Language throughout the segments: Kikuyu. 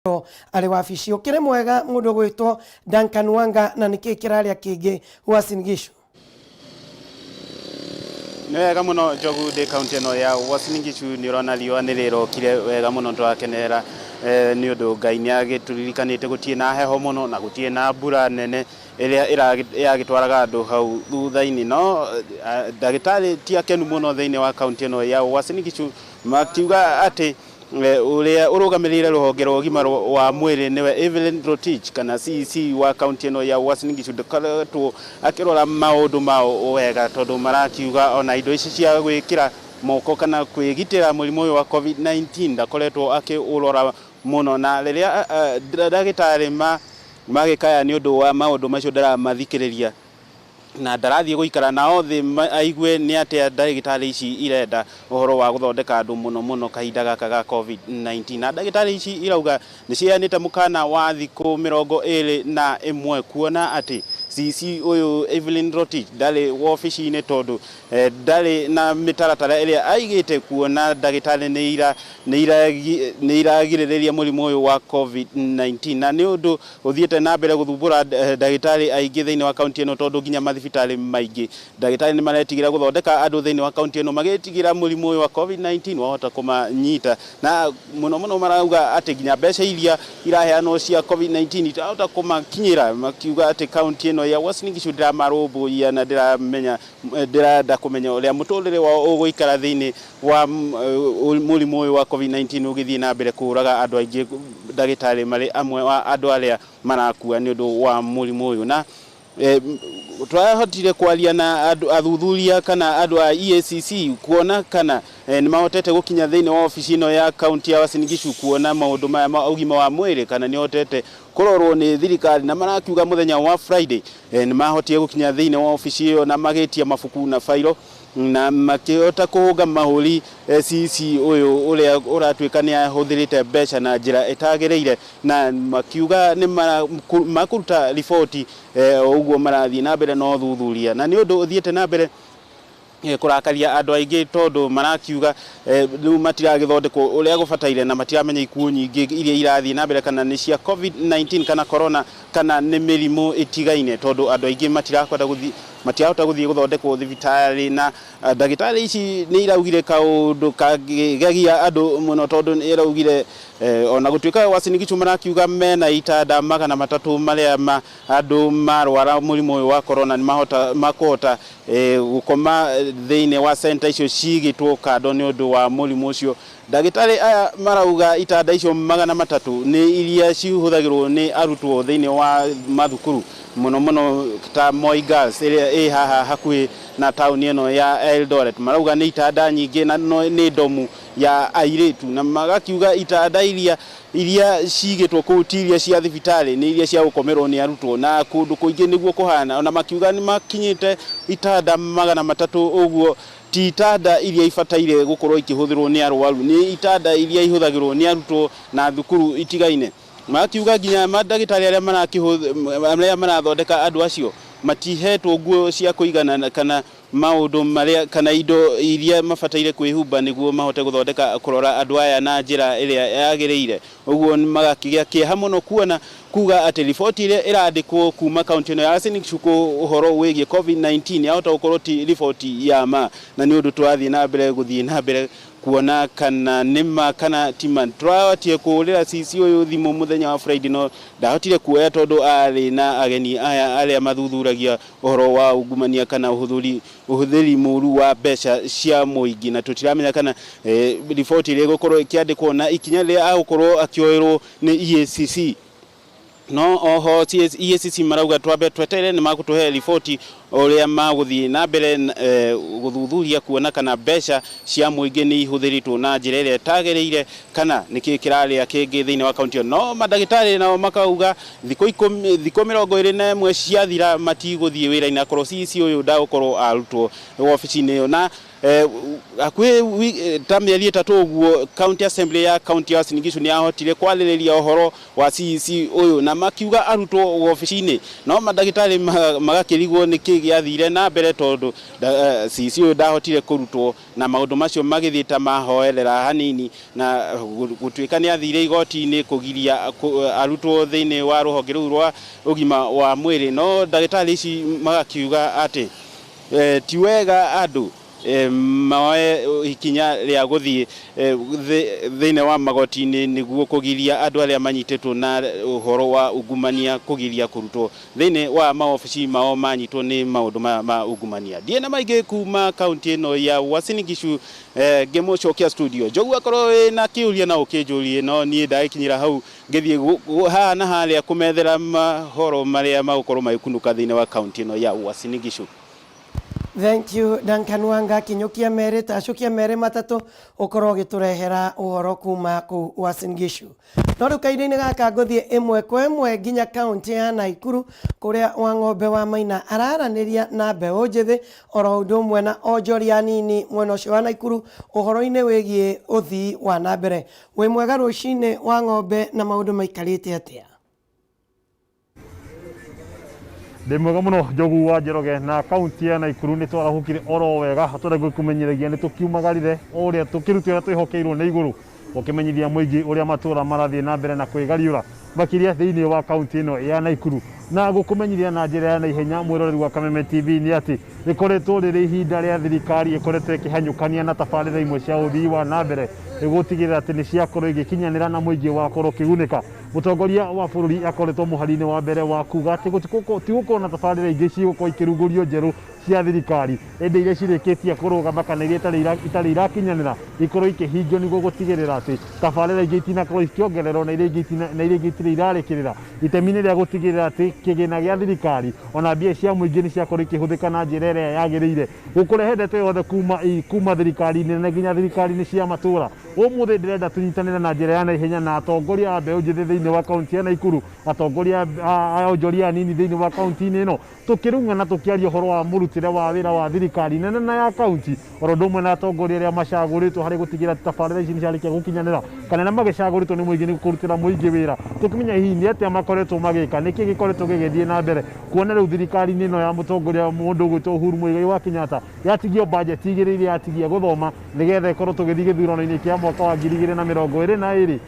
Arĩ wabici ũkĩrĩ mwega mũndũ ũgwĩtwo Duncan Wanga, na nĩkĩ kĩrarĩa kĩngĩ Uasin Gishu? Nĩ wega mũno, Njogu. Ndĩ kaunti ĩno ya Uasin Gishu. Nĩ ũrona riũa nĩ rĩrokire wega mũno, tũrakenerera nĩ ũndũ Ngai nĩ agĩtũririkanĩte gũtirĩ na heho mũno na gũtirĩ na mbura nene ĩrĩa ĩragĩtwaraga andũ hau thutha-inĩ. No ndagĩtarĩ ti akenu mũno thĩinĩ wa kaunti ĩno ya Uasin Gishu, makiuga atĩ ũrĩa ũrũgamĩrĩire rũhonge rwa ũgima wa mwĩrĩ, nĩwe Evelyn Rotich kana CEC wa kaunti ĩno ya Uasin Gishu, ndakoretwo akĩrora maũndũ mao wega, tondũ marakiuga ona indo ici cia gwĩkĩra moko kana kwĩgitĩra mũrimũ ũyũ wa COVID-19 ndakoretwo akĩũrora mũno, na rĩrĩa ndagĩtarĩ magĩkaya nĩ ũndũ wa maũndũ macio ndaramathikĩrĩria na ndarathiĩ gũikara nao thĩ aigue nĩ atĩa ndagĩtarĩ ici irenda ũhoro wa gũthondeka andũ mũno mũno kahinda gaka ga COVID-19. Na ndagĩtarĩ ici irauga nĩ ciheanĩte mũkana wa thikũ 21 kuona atĩ CEC ũyũ Evelyn Rotich ndarĩ wobici-inĩ, tondũ ndarĩ na mĩtaratara ĩrĩa aigĩte kuona ndagĩtarĩ nĩ iragirĩrĩria mũrimũ ũyũ wa COVID-19. Na nĩ ũndũ ũthiĩte na mbere gũthumbũra ndagĩtarĩ aingĩ thĩinĩ wa kaunti ĩno, tondũ nginya mathibitarĩ maingĩ ndagĩtarĩ nĩ maretigĩra gũthondeka andũ thĩinĩ wa kaunti ĩno, magĩtigĩra mũrimũ ũyũ wa COVID-19 wahota kũmanyita. Na mũno mũno marauga atĩ nginya mbeca iria iraheanwo cia COVID-19 itirahota kũmakinyĩra, makiuga atĩ kaunti ĩno ya Uasin Gishu ndĩramarũmbũiya na ndĩramenya ndĩrenda kũmenya ũrĩa mũtũrĩre wao ũgũikara thĩinĩ wa mũrimũ ũyũ wa COVID-19 ũgĩthiĩ na mbere kũraga andũ aingĩ, ndagĩtarĩ marĩ amwe wa andũ arĩa marakua nĩ ũndũ wa mũrimũ ũyũ. Na twahotire kwaria na andũ athuthuria kana andũ a EACC kuona kana nĩ mahotete gũkinya thĩinĩ wa obici ĩno ya kaunti ya Uasin Gishu kuona maũndũ maya ma ũgima wa mwĩrĩ kana nĩ hotete kũrorwo nĩ thirikari, na marakiuga mũthenya wa Friday nĩ mahotire gũkinya thĩinĩ wa obici ĩyo na magĩtia mabuku na fairo na makĩhota kũhũnga mahũri CEC ũyũ ũrĩa ũratuĩka nĩ ahũthĩrĩte mbeca na njĩra ĩtagĩrĩire, na makiuga nĩ makũruta riboti o ũguo marathiĩ na mbere na ũthuthuria. Na nĩ ũndũ ũthiĩte na mbere kũrakaria andũ aingĩ, tondũ marakiuga rĩu matiragĩthondekwo ũrĩa gũbataire na matiramenya ikuũ nyingĩ iria irathiĩ na mbere kana nĩ cia COVID-19 kana corona kana nĩ mĩrimũ ĩtigaine, tondũ andũ aingĩ matirakwenda gũthiĩ, matirahota gũthiĩ gũthondekwo thibitarĩ. Na ndagĩtarĩ ici nĩ iraugire kaũndũ kangĩgegia andũ mũno, tondũ nĩ iraugire ona gũtuĩka Uasin Gishu marakiuga mena itanda 300 marĩa ma andũ marwara mũrimũ ũyũ wa corona nĩ mahota makũhota gũkoma thĩinĩ wa center icio cigĩtwo kando nĩ ũndũ wa mũrimũ ũcio, ndagĩtarĩ aya marauga itanda icio 300 nĩ iria cihũthagĩrwo nĩ arutwo thĩinĩ wa mathukuru, mũno mũno ta Moi Girls ĩrĩa ĩ haha hakuhĩ na taũni ĩno ya Eldoret. Marauga nĩ itanda nyingĩ na nĩ ndomu ya airĩtu, na magakiuga itanda iria cigĩtwo kũu ti iria cia thibitarĩ, nĩ iria cia gũkomerwo nĩ arutwo, na kũndũ kũingĩ nĩguo kũhana. Ona makiuga nĩ makinyĩte itanda 300 ũguo, ti itanda iria ibataire gũkorwo ikĩhũthĩrwo nĩ arwaru, nĩ itanda iria ihũthagĩrwo nĩ arutwo na thukuru itigaine. Makiuga nginya mandagĩtarĩ arĩa marathondeka andũ acio matihetwo nguo cia kũigana kana maũndũ marĩa kana indo iria mabataire kwĩhumba nĩguo mahote gũthondeka kũrora andũ aya na njĩra ĩrĩa yagĩrĩire. Ũguo magakĩgĩa kĩeha mũno kuona kuga atĩ riboti ĩrĩa ĩrandĩkwo kuma kaunti ĩno ya Uasin Gishu ũhoro wĩgiĩ COVID-19 yahota gũkorwo ti riboti ya ma. Na nĩ ũndũ tũrathiĩ na mbere gũthiĩ na mbere kuona kana nĩ ma kana ti ma. Tũrahotire kũhũrĩra CEC ũyũ thimũ mũthenya wa Friday, no ndahotire kuoya tondũ arĩ na ageni aya arĩa mathuthuragia ũhoro wa ungumania kana ũhũthĩri mũru wa mbeca cia mũingĩ, na tũtiramenya kana riboti ĩrĩa ĩgũkorwo ĩkĩandĩkwo na ikinya rĩrĩa agũkorwo akĩoerwo nĩ EACC. No oho EACC marauga twambe tweterere nĩ magũtũhe riboti ũrĩa magũthiĩ na mbere gũthuthuria kuona kana mbeca cia mũingĩ nĩ ihũthĩrĩtwo na njĩra ĩrĩa ĩtagĩrĩire kana nĩkĩ kĩrarĩa kĩngĩ thĩinĩ wa kaunti ĩyo. No mandagĩtarĩ nao makauga thikũ 10, thikũ 21 ciathira matigũthiĩ wĩra-inĩ akorwo CEC ũyũ ndagũkorwo arutwo wabici-inĩ ĩyo. Na hakuhĩ ta mĩeri 3 ũguo, County Assembly ya kaunti ya Uasin Gishu nĩ yahotire kwarĩrĩria ũhoro wa CEC ũyũ na makiuga arutwo wabici-inĩ, no mandagĩtarĩ magakĩrigwo nĩkĩ. nĩkĩ gĩathire na mbere tondu CEC ũyũ ndahotire kũrutwo na maũndũ macio magĩthiĩ ta mahoerera hanini na gũtuĩka nĩ athire igoti-inĩ kũgiria arutwo thĩinĩ wa rũhonge rũu rwa ũgima wa mwĩrĩ. No ndagĩtarĩ ici magakiuga atĩ ti wega andũ moe ikinya rĩa gũthiĩ thĩinĩ wa magoti-inĩ nĩguo kũgiria andũ arĩa manyitĩtwo na ũhoro wa ungumania kũgiria kũrutwo thĩinĩ wa maobici mao manyitwo nĩ maũndũ maya ma ungumania. Ndiĩ na maingĩ kuma kaunti ĩno ya Uasin Gishu, ngĩmũcokia studio. Njogu akorwo wĩna kĩũria na ũkĩnjũrie, no niĩ ndagĩkinyĩra hau ngĩthiĩ haha na harĩa kũmethera mahoro marĩa magũkorwo magĩkunũka thĩinĩ wa kaunti ĩno ya Uasin Gishu. Thank you Duncan Wanga. Kinyukia merĩ tacukia merĩ matatũ ũkorwo ũgĩtũrehera ũhoro kuma kũu Uasin Gishu. No rĩu kahinda-inĩ gaka ngũthiĩ ĩmwe kwa ĩmwe nginya kaunti ya Naikuru kũrĩa Wang'ombe wa Maina araranĩria na mbeũ njĩthĩ oro ũndũ ũmwe na onjoria anini mwena ũcio wa Naikuru ũhoro-inĩ wĩgiĩ ũthii wa na mbere. Wĩ mwega rũcinĩ Wang'ombe, na maũndũ maikarĩte atĩa? Ndĩ mwega mũno Njogu wa Njoroge, na kaunti ya Naikuru nĩ twarahũkire oro wega tũrĩa ngũkũmenyithagia nĩ tũkiumagarire o ũrĩa tũkĩrute ũrĩa twĩhokeirwo nĩ igũrũ gũkĩmenyithia mũingĩ ũrĩa matũra marathiĩ na mbere na kwĩgariũra makĩria thĩinĩ wa kaunti ĩno ya Naikuru. Na gũkũmenyithia na njĩra ya naihenya mwĩroreri wa Kameme TV nĩ atĩ rĩkoretwo rĩrĩ ihinda rĩa thirikari ĩkoretwo ĩkĩhanyũkania na tabarĩra imwe cia ũthii wa na mbere nĩguo gũtigĩrĩra atĩ nĩ ciakorwo igĩkinyanĩra na mũingĩ wakorwo ũkĩgunĩka. Mũtongoria wa bũrũri akoretwo mũhari-inĩ wa mbere wa kuga atĩ tigũkorwo na tabarĩra ingĩ cigũkorwo ikĩrugũrio njerũ cia thirikari, ĩndĩ iria cirĩkĩtie kũrũgama kana iria itarĩ irakinyanĩra ikorwo ikĩhingio nĩguo gũtigĩrĩra atĩ tabarĩra ingĩ itinakorwo ikĩongererwo na iria ingĩ itirĩ irarĩkĩrĩra itemi-inĩ rĩa gũtigĩrĩra atĩ kĩgĩna gĩa thirikari ona mbia cia mũingĩ nĩ ciakorwo ikĩhũthĩka na njĩra ĩrĩa yagĩrĩire. Gũkũrehe ndeto yothe kuma thirikari-inĩ nene nginya thirikari-inĩ cia matũra. Ũmũthĩ ndĩrenda tũnyitanĩre na njĩra ya naihenya na atongoria a mbeũ njĩthĩ thĩinĩ wa kaunti ya Naikuru, atongoria a onjoria anini thĩinĩ wa kaunti-inĩ ĩno, tũkĩrung'ana tũkĩaria ũhoro wa mũrutĩre wa wĩra wa thirikari nene na ya kaunti oro ũndũ ũmwe na atongoria arĩa macagũrĩtwo harĩ gũtigĩrĩra atĩ tabarĩra ici nĩ ciarĩkia gũkinyanĩra kana arĩa magĩcagũrĩtwo nĩ mũingĩ nĩ kũrutĩra mũingĩ wĩra, tũkĩmenya hihi nĩ atĩa makoretwo magĩka, nĩkĩ gĩkoretwo gĩgĩthiĩ na mbere kuona rĩu thirikari-inĩ ĩno ya mũtongoria mũndũ ũgwĩtwo Uhuru Muigai wa Kenyatta yatigio bajeti igĩrĩ iria yatigia gũthoma nĩgetha ĩkorwo tũgĩthiĩ gĩthurano-inĩ kĩa mwaka wa 2022.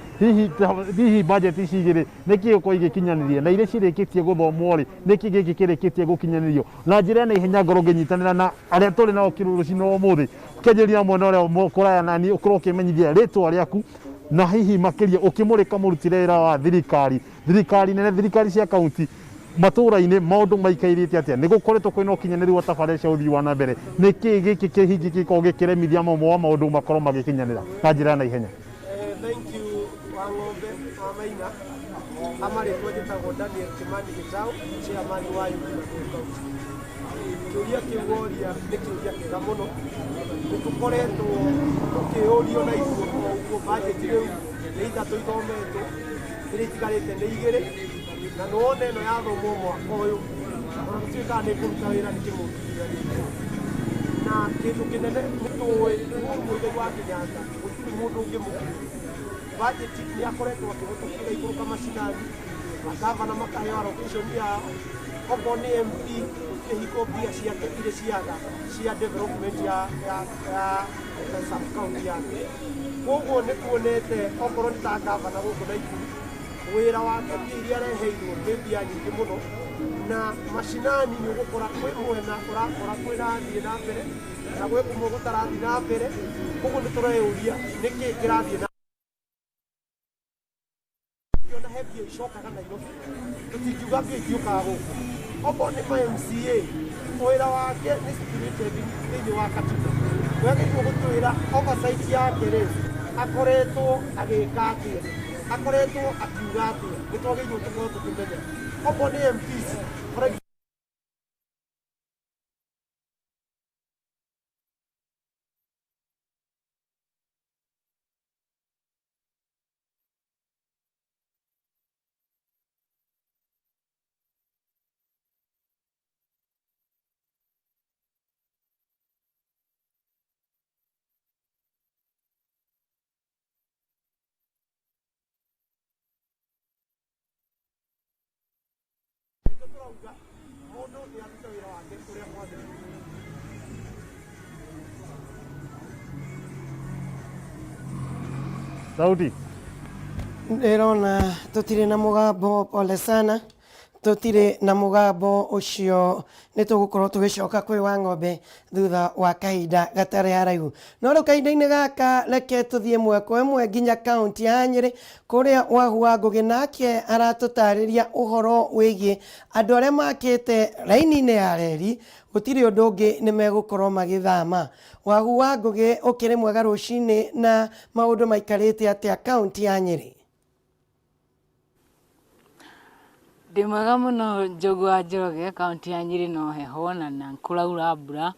Hihi bajeti ici igĩrĩ nĩkĩ gĩgũkorwo igĩkinyanĩria na iria cirĩkĩtie gũthomwo rĩ nĩkĩ gĩkĩ kĩrĩkĩtie gũkinyanĩrio na njĩra ya naihenya. Ngorwo ngĩnyitanĩra na arĩa tũrĩ nao rũcinĩ ũmũthĩ, kĩanjĩrĩria mwena ũrĩa kũraya nani ũkorwo ũkĩmenyithia rĩtwa rĩaku na hihi makĩria ũkĩmũrĩka mũrutĩre wĩra wa thirikari, thirikari nene, thirikari cia kaunti, matũra-inĩ maũndũ maikairĩte atĩa, nĩ gũkoretwo kwĩna ũkinyanĩru wa tabarĩra cia ũthii wa na mbere, nĩkĩ gĩkĩ kĩhingi gĩkoragwo gĩkĩremithia mamwe wa maũndũ makorwo magĩkinyanĩra na njĩra ya naihenya. Thank you Wang'ombe wa Maina. Amarĩtwa njĩtagwo Daniel Kimani Gĩtaũ, chairman wa youth Nakuru County. Kĩũria kĩu woria nĩ kĩũria kĩega mũno. Nĩ tũkoretwo tũkĩũrio na ithuĩ o ũguo budget rĩu nĩ ithatũ ithometwo, iria itigarĩte nĩ igĩrĩ, na nĩwona ĩno yathomwo mwaka ũyũ ona tũtiũĩ kana nĩ ĩkũruta wĩra nĩ kĩmũki kĩrĩa gĩkũ. Na kĩndũ kĩnene nĩ tũĩ Uhuru Muigai wa Kenyatta gũtirĩ mũndũ ũngĩmũkinyĩra. Budget nĩ akoretwo akĩhĩtũkĩra ikũrũka macinani, magavana makaheo allocation yao, okorwo nĩ MP gũtirĩ hingo mbia ciake irĩ ciaga cia development ya sub county yake. Koguo nĩ tuonete okorwo nĩ ta gavana gũkũ Naikuru wĩra wake mbia iria areheirwo nĩ mbia nyingĩ mũno, na macinani nĩ ũgũkora kwĩ mwena ũrakora kwĩrathiĩ na mbere na gwĩ kũmwe gũtarathiĩ na mbere. Koguo nĩ tũreyũria nĩkĩ kĩrathiĩ na ona he mbia icokaga Nairobi, tũtingiuga mbia itiũkaga gũkũ. Okorwo nĩ ma MCA wĩra wake nĩ stipulated thĩinĩ wa katiba, wagĩrĩirwo gũtwĩra oversight yake rĩ akoretwo agĩka atĩa, akoretwo akiuga atĩa, nĩ twagĩrĩirwo tũkorwo tũkĩmenya. Okorwo nĩ MPs for tũrauga Mũndũ nĩ arute wĩra wake ũrĩa kwagĩrĩire. Sauti. Ndĩrona tũtirĩ na mũgambo, pole sana, tũtirĩ na mũgambo ũcio. Nĩ tũgũkorwo tũgĩcoka kwĩ wa ng'ombe thutha wa kahinda gatarĩ haraihu, no rĩu kahinda-inĩ gaka reke tũthiĩ ĩmwe kwa ĩmwe nginya kaunti ya Nyĩrĩ, kũrĩa Wahu wa Ngũgĩ nake aratũtarĩria ũhoro wĩgiĩ andũ arĩa makĩte raini-inĩ ya reri. Gũtirĩ ũndũ ũngĩ, nĩ megũkorwo magĩthama. Wahu wa Ngũgĩ, ũkĩrĩ mwega rũcinĩ, na maũndũ maikarĩte atĩa kaunti ya Nyĩrĩ? Ndĩ mwega mũno, Njogu wa Njoroge. Kaunti ya Nyĩrĩ no heho na kũraura mbura,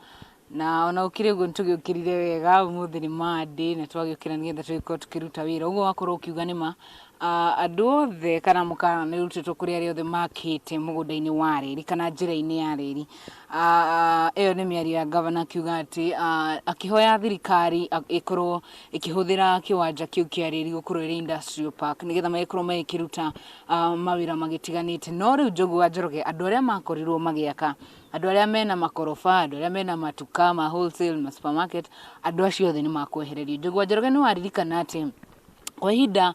na ona gũkĩrĩ ũguo nĩtũgĩũkĩrire wega. Ũmũthĩ nĩ Monday na twagĩũkĩra nĩgetha tũgĩkorwo tũkĩruta wĩra. Ũguo wakorwo ũkiuga nĩ ma, andũ othe kana mũkana nĩ ũrutĩtwo kũrĩ arĩa othe makĩte mũgũnda-inĩ wa reri kana njĩra-inĩ ya reri. Ĩyo nĩ mĩario ya gavana akiuga atĩ akĩhoya thirikari ĩkorwo ĩkĩhũthĩra kĩwanja kĩu kĩa reri gũkorwo ĩrĩ industrial park, nĩgetha magĩkorwo magĩkĩruta mawĩra magĩtiganĩte. No rĩu, Njogu wa Njoroge, andũ arĩa makorirwo magĩaka, andũ arĩa mena makoroba, andũ arĩa mena matuka ma wholesale, ma supermarket, andũ acio othe nĩ makwehererio. Njogu wa Njoroge, nĩ waririkana atĩ kwa ihinda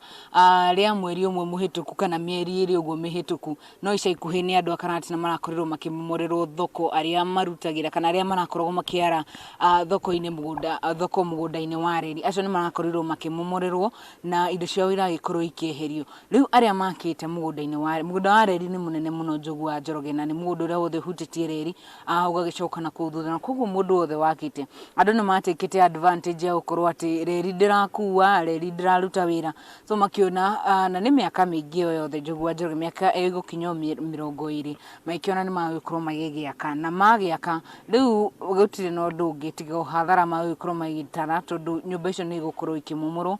rĩa mweri ũmwe mũhĩtũku kana mĩeri 2 ũguo mĩhĩtũku, no ica ikuhĩ, nĩ andũ a Karatina marakorirwo makĩmomorerwo thoko, arĩa marutagĩra kana arĩa marakoragwo makĩara thoko-inĩ mũgũnda, thoko mũgũnda-inĩ wa reri, acio nĩ marakorirwo makĩmomorerwo na indo ciao iragĩkorwo ikĩeherio. Rĩu arĩa makĩte mũgũnda-inĩ wa mũgũnda wa reri nĩ mũnene mũno, Njogu wa Njoroge, na nĩ mũgũnda ũrĩa wothe ũhutĩtie reri, ũgagĩcoka na kũu thutha, na koguo mũndũ wothe wakĩte, andũ nĩ matekĩte advantage ya gũkorwo atĩ reri ndĩrakua, reri ndĩraruta wĩra, so makĩona, na nĩ mĩaka mĩingĩ ĩyo yothe, Njogu wa Njoroge, mĩaka ĩgũkinya 20, magĩkĩona nĩ magũgĩkorwo magĩgĩaka, na magĩaka rĩu gũtirĩ na ũndũ ũngĩ tiga o hathara magũgĩkorwo magĩtara, tondũ nyũmba icio nĩ igũkorwo ikĩmomorwo,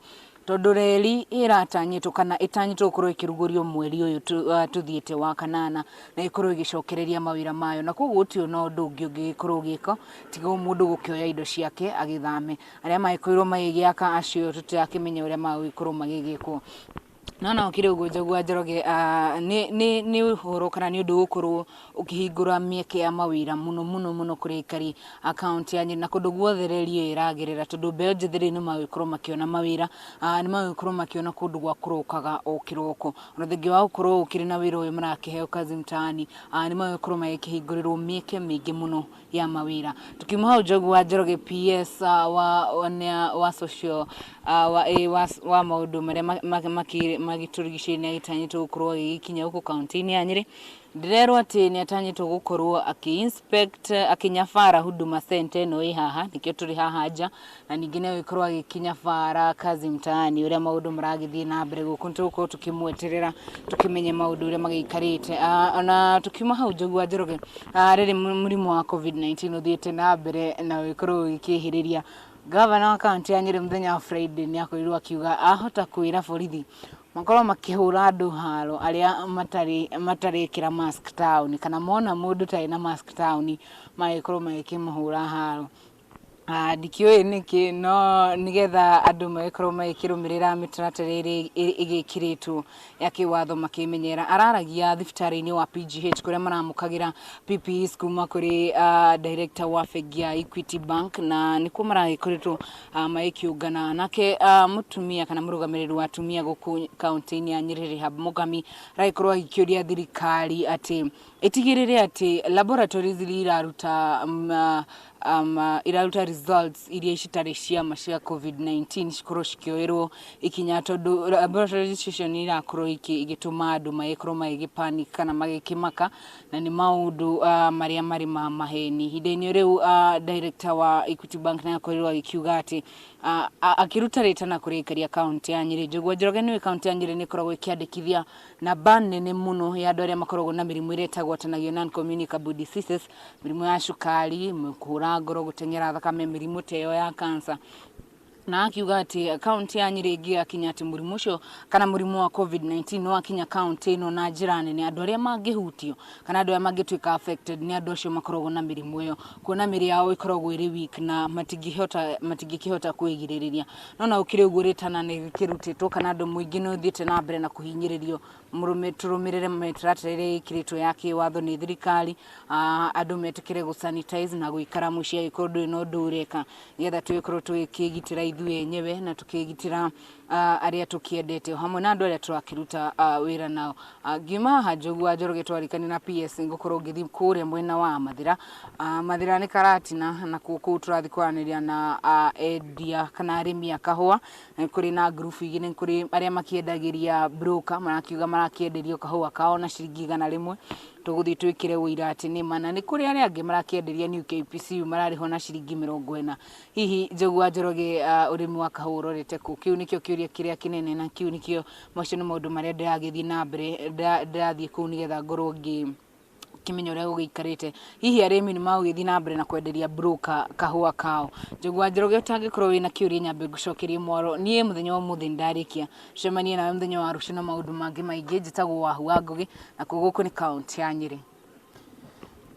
tondũ reri ĩratanyĩtwo kana ĩtanyĩtwo gũkorwo ĩkĩrugũrio mweri ũyũ tũthiĩte wa kanana, na ĩkorwo ĩgĩcokereria mawĩra mayo, na koguo gũtirĩ na ũndũ ũngĩ ũngĩgĩkorwo ũgĩka tiga o mũndũ gũkĩoya indo ciake agĩthame. Arĩa magĩkorirwo magĩgĩaka acio tũtirakĩmenya ũrĩa magũgĩkorwo magĩgĩkwo. No kĩrĩ ũguo, Njogu wa Njoroge, nĩ ũhoro kana nĩ ũndũ ũgũkorwo ũkĩhingũra mĩeke ya mawĩra mũno mũno mũno kũrĩ aikari a kaunti ya Nyĩrĩ na kũndũ guothe reri ĩyo ĩragerera, tondũ mbeũ njĩthĩ rĩu nĩ magũgĩkorwo makĩona mawĩra, nĩ magũgĩkorwo makĩona kũndũ gwa kũrokaga o kĩroko, ona thengia wa gũkorwo ũkĩrĩ na wĩra ũyũ marakĩheo Kazi Mtaani, nĩ magũgĩkorwo magĩkĩhingũrĩrwo mĩeke mĩingĩ mũno ya mawĩra. Tukiuma hau, Njogu wa Njoroge, PS wa social, wa maũndũ marĩa magĩtũrigicĩirie nĩ agĩtanyĩtwo gũkorwo agĩgĩkinya gũkũ kaunti-inĩ ya Nyĩrĩ. Ndĩrerwo atĩ nĩ atanyĩtwo gũkorwo akĩ inspect, akĩnyabara Huduma Center ĩno ĩ haha, nĩkĩo tũrĩ haha nja, na ningĩ nĩ agũgĩkorwo agĩkinyabara Kazi Mtaani, ũrĩa maũndũ maragĩthiĩ na mbere gũkũ. Nĩ tũgũkorwo tũkĩmweterera tũkĩmenye maũndũ ũrĩa magĩikarĩte. Ona tukiuma hau, Njogu wa Njoroge, rĩrĩ mũrimũ wa COVID-19 ũthiĩte na mbere na ũgĩkorwo ũgĩkĩhĩrĩria, gavana wa kaunti ya Nyĩrĩ mũthenya wa Friday nĩ akorirwo akiuga ahota kwĩra borithi makorwo makĩhũra andũ haro arĩa matarĩkĩra mask taũni, kana mona mũndũ ũtarĩ na mask taũni magĩkorwo magĩkĩmũhũra haro. Ndikĩũĩ nĩkĩ, no nĩgetha andũ magĩkorwo magĩkĩrũmĩrĩra mĩtaratara ĩrĩa ĩgĩkĩrĩtwo ya kĩwatho makĩmenyera. Araragia thibitarĩ-inĩ wa PGH kũrĩa maramũkagĩra PPEs kuma kũrĩ director wa bengi ya Equity Bank, na nĩkuo maragĩkoretwo magĩkĩũngana nake. Mũtumia kana mũrũgamĩrĩri wa atumia gũkũ kaunti-inĩ ya Nyĩrĩ, Rehab Mũgami, aragĩkorwo agĩkĩũria thirikari atĩ ĩtigĩrĩre atĩ laboratories iria iraruta iraruta results iria citarĩ ciama cia COVID-19 cikorwo cikĩoerwo ikinya, tondũ laboratories icio nĩ irakorwo igĩtũma andũ magĩkorwo magĩgĩpanic kana magĩkĩmaka, na nĩ maũndũ marĩa marĩ ma maheni. Ihinda-inĩ rĩu, director wa Equity Bank nĩ akorirwo agĩkiuga atĩ akĩruta rĩtana kũrĩ aikari a kaunti ya Nyĩrĩ. Njogu wa Njoroge, nĩũĩ kaunti ya Nyĩrĩ nĩ ĩkoragwo ĩkĩandĩkithia namba nene mũno ya andũ arĩa makoragwo na mĩrimũ ĩrĩa ĩtagwatanagio, non communicable diseases, mĩrimũ ya cukari, kũhũra ngoro, gũteng'era thakame, mĩrimũ ta ĩyo ya cancer. Na akiuga atĩ kaunti ya Nyĩrĩ ĩngĩgakinya atĩ mũrimũ ũcio kana mũrimũ wa COVID-19 nĩ wakinya kaunti ĩno na njĩra nene, andũ arĩa mangĩhutio kana andũ arĩa mangĩtuĩka affected nĩ andũ acio makoragwo na mĩrimũ ĩyo, kuona mĩrĩ yao ĩkoragwo ĩrĩ weak na matingĩkĩhota kwĩgirĩrĩria. No na gũkĩrĩ ũguo, rĩtana nĩ rĩkĩrutĩtwo kana andũ mũingĩ nĩ ũthiĩte na mbere na kũhinyĩrĩrio tũrũmĩrĩre mĩtaratara ĩrĩa ĩkĩrĩtwo ya kĩwatho nĩ thirikari. Andũ metĩkĩre gũ sanitize na gũikara mũciĩ angĩkorwo ndũrĩ na ũndũ ũreka, nĩgetha tũgĩkorwo tũgĩkĩgitĩra ithuĩ enyewe na tũkĩgitĩra arĩa tũkĩendete o hamwe na andũ arĩa tũrakĩruta wĩra nao. Ngiuma haha Njogu wa Njoroge twarĩkania na PS, ngũkorwo ngĩthiĩ kũrĩa mwena wa Mathĩra. Mathĩra nĩ Karatina, na kũu tũrathiĩ kwaranĩria na endia kana arĩmi a kahũa. Nĩ kũrĩ na ngurubu igĩrĩ, nĩ kũrĩ arĩa makĩendagĩria broker, marakiuga marakĩenderio kahũa kao na ciringi 100, tũgũthiĩ twĩkĩre ũira atĩ nĩ ma, na nĩ kũrĩ arĩa angĩ marakĩenderia New KPCU mararĩhwo na ciringi 40. Hihi Njogu wa Njoroge, ũrĩmi wa kahũa ũrorete kũ? Kĩu nĩkĩo kĩũria kĩrĩa kĩnene, na kĩu nĩkĩo, macio nĩ maũndũ marĩa ndĩragĩthiĩ na mbere, ndĩrathiĩ kũu nĩgetha ngorwo ngĩ kimenya ũrĩa gũgĩikarĩte. Hihi arĩmi nĩ magũgĩthiĩ na mbere na kwenderia broker kahũa kao? Njogu wa Njoroge, ũtangĩkorwo wĩna kĩũria, nyambe ngũcokerie mwaro. Niĩ mũthenya wa ũmũthĩ nĩndarĩkia, cemanie nawe mũthenya wa rũciũ na maũndũ mangĩ maingĩ. Njĩtagwo Wahu wa Ngũgĩ, na kuo gũkũ nĩ kaũntĩ ya Nyĩrĩ.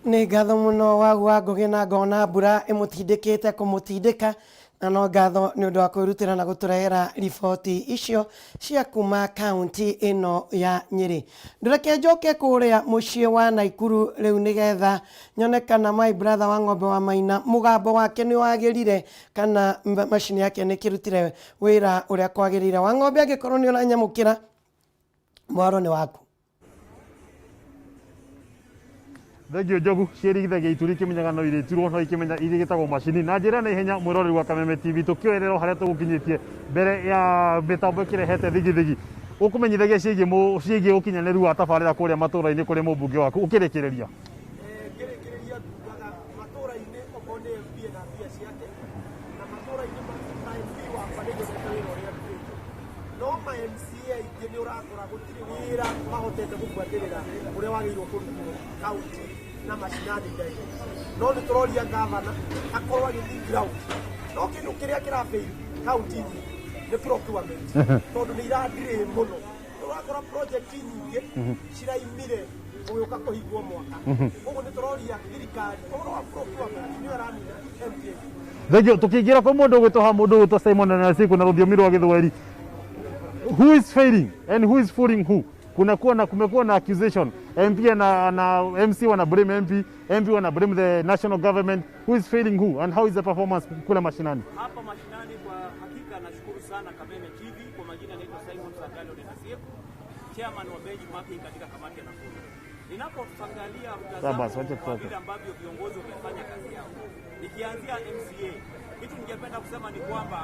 Nĩ ngatho mũno Wahu wa Ngũgĩ, na ngona mbura ĩmũtindĩkĩte kũmũtindĩka, na no ngatho nĩ ũndũ wa kwĩrutĩra na gũtũrehera riboti icio cia kuma kaunti ĩno ya Nyĩrĩ. Ndũreke njoke kũrĩa mũciĩ wa Naikuru rĩu nĩgetha nyone kana my brother wa ng'ombe wa Maina mũgambo wake nĩ wagĩrire kana macini yake nĩ ĩkĩrutire wĩra ũrĩa kwagĩrĩire. Wa ng'ombe, angĩkorwo nĩ ũranyamũkĩra, mwaro nĩ waku. Thengio Njogu. Ciĩrigithagia ituri ikĩmenyaga no irĩturwo, no ikĩmenya iria gĩtagwo macini na njĩra na ihenya. Mwĩroreri wa Kameme TV, tũkĩoerera harĩa tũgũkinyĩtie mbere ya mĩtambo ĩkĩrehete thigithigi, ũkũmenyithagia ciĩgiĩ ũkinyanĩru wa tabarĩra kũrĩa matũũra-inĩ kũrĩ mũmbunge waku. Ũkĩrĩkĩrĩria? Ngĩrĩkĩrĩria ngugaga matũũra-inĩ okorwo nĩ MP na mbia ciake na matũũra-inĩ ma MP wakwa nĩ nyonete wĩra ũrĩa arutĩte, no ma MCA aingĩ nĩ ũrakora gũtirĩ wĩra mahotete gũbuatĩrĩra ũrĩa wagĩrĩirwo kũrutwo kaunti na mashinani direct. No nĩ tũroria gavana akorwo agĩthiĩ ground, no kĩndũ kĩrĩa kĩrafail kaunti nyingĩ nĩ procurement, tondũ nĩ iradirĩ mũno. Ũrakora project nyingĩ ciraimire gũgĩũka kũhingwo mwaka. Koguo nĩ tũroria thirikari ũhoro wa procurement nĩyo ĩranina MPA. Thengio. Tũkĩingĩra kwĩ mũndũ ũgwĩtwo ha mũndũ ũgwĩtwo Simon Nasiku na rũthiomi rwa Gĩthweri, who is failing and who is fooling who? Kunakuwa na kumekuwa na accusation, MP na MC wana blame MP, MP wana blame the national government. Who is failing who and how is the performance kule mashinani? Hapa mashinani, kwa hakika nashukuru sana Kameme TV. Kwa majina naitwa Simon Sangalo Nenasieku, chairman wa benchmarking katika kamati ya Nakuru. Ninapoangalia Sawa basi, mtazamo wacha wa tutoke. Vile ambavyo viongozi wamefanya kazi yao, nikianzia MCA, kitu ningependa kusema ni kwamba